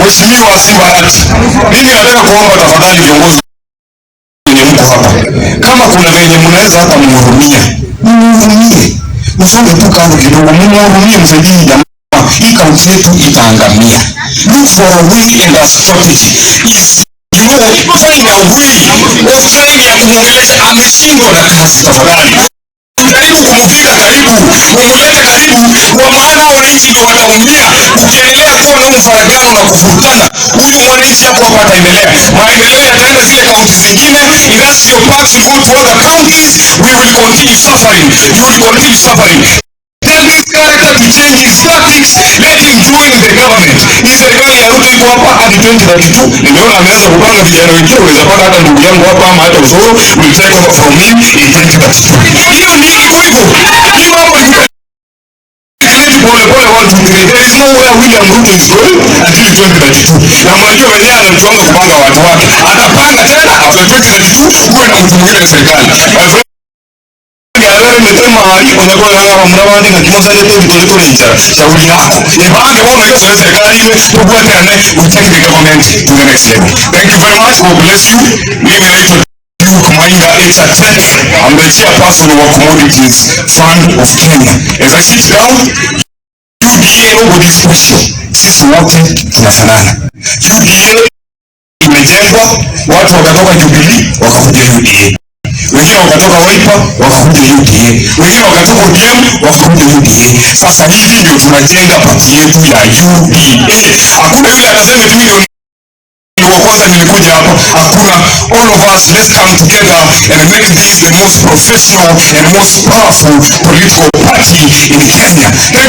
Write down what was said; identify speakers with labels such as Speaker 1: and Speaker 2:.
Speaker 1: Mheshimiwa Simba Arati, mimi nataka kuomba tafadhali, viongozi wenye mko hapa, kama kuna venye mnaweza hata mhurumia, mhurumie, msonge tu kando kidogo, mhurumie, msaidie jamaa. Hii kaunti yetu itaangamia. Look for a way and a strategy. If you know, find a way of trying ya kumwongelesha, ameshindwa na kazi, tafadhali jaribu kumfika karibu, umulete karibu, kwa maana wananchi ndio wataumia. Ukiendelea kuwa na mfaragano na kuvurutana, huyu mwananchi hapo hapa ataendelea, maendeleo yataenda zile kaunti zingine, industrial parks will go to other counties, we will continue suffering, you will continue suffering. Tell this character to change his tactics, let him join the government. Hii serikali ya Ruto iko hapa hadi 2032. Nimeona ameanza kupanga vijana wengine, unaweza pata hata ndugu yangu hapa ama hata Osoro will take over from him in 2032. Hiyo ndio iko hivyo. Hii mambo ni pole pole, 1 2 3. There is no where William Ruto is going until 2032. Na mnajua wenyewe anajuanga kupanga watu wake. Atapanga tena after 2032 kuwe na mtu mwingine serikali. My friend, metema hari onyakola ngaba murabandi nga kimosanyete ebitore injara, shauri yako ebange bono yose serikali ime tubwaterane, we take the government to the next level. Thank you very much. God bless you. Mimi naitwa Duke Mainga Etatet. I'm the chairperson of Commodities Fund of Kenya. As I sit down, UDA, nobody is special. Sisi wote tunafanana. UDA imejengwa, watu wakatoka Jubilee wakakuja UDA, wengine wakatoka Wiper wakakuja UDA, wengine wakatoka ODM wakakuja UDA. Sasa hivi ndio tunajenga party yetu ya UDA. Hakuna yule atasema eti mimi ndio wa kwanza nilikuja hapa. Hakuna. All of us, let's come together and make this the most professional and most powerful political party in Kenya. Thank